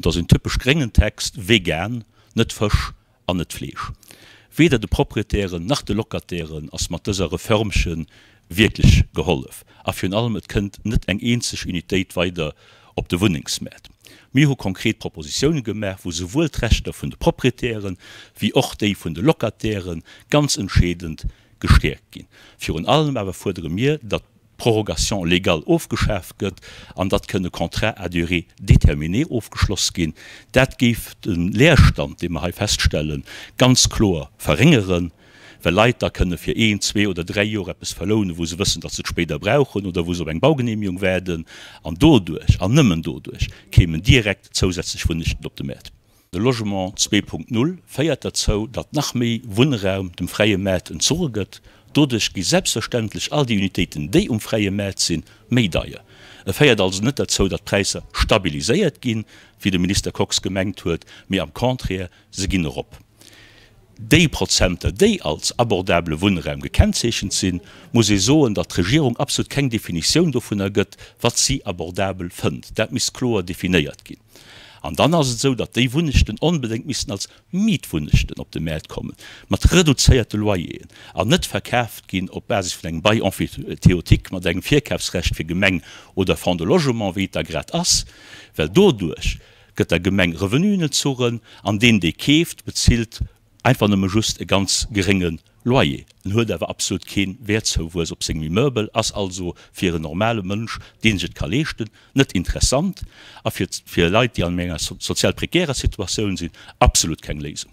Et ass en typesch gréngen Text, vegan, net Fësch an net Fleesch. Weder de Proprietären nach de Locatairen ass mat dëser Reförmchen wierklech gehollef. A virun allem, et kënnt net eng eenzeg Unitéit weider op de Wunnengsmaart. Mir hu konkret Propositioune gemaach, wou souwuel d'Rechter vun de Proprietären, wéi och déi vun de Locataire ganz entscheedend gestäerkt ginn. Virun allem awer fuerdere mir, datt d'Prorogation légale ofgeschaaft gëtt an datt kënne Contrats à durée déterminée ofgeschloss ginn. Dat géif de Leerstand, dee mer hei feststellen, ganz kloer verréngeren, well Leit da kënne fir een, zwee oder dräi Joer eppes verlounen, wou se wëssen, datt se et spéider brauchen oder wou se op eng Baugenehmigung waarden. An doduerch, an nëmmen doduerch, kéimen direkt zousätzlech Wunnechten op de Mäert. De Logement 2.0 féiert derzou, datt nach méi Wunnraum dem fräie Maart entzoge gëtt. Doduerch gi selbstverständlech all déi Unitéiten, déi um fräie Maart sinn, méi deier. E féiert also net derzou, datt d'Präisser stabiliséiert ginn, wéi de Minister Kox gemengt huet, mee am Contraire, se ginn erop. Déi Prozenter, déi als abordabele Wunnraum gekennzeechent sinn, muss ee soen, datt d'Regierung absolut keng Definitioun dovunner gëtt, wat si abordabel fënnt. Dat misst kloer definéiert ginn. An dann ass et esou, datt déi Wunnechten onbedéngt missten als Mietwunnechten op de Mäert kommen, mat reduzéierte Loyeren, an net verkaaft ginn op Basis vun engem Bail emphytéotique mat engem Virkafsrecht fir Gemeng oder Fonds de Logement, wéi et da grad ass, well doduerch gëtt der Gemeng Revenuen entzuchen an deen, dee keeft, bezilt Einfach nëmme just e ganz gerénge Loyer. En huet awer absolut kee Wäertzouwuess op sengem Immeubel, ass also fir en normale Mënsch, dee sech et ka leeschten, net interessant a fir fir Leit, déi an enger sozial prekärer Situatioun sinn, absolut keng Léisung.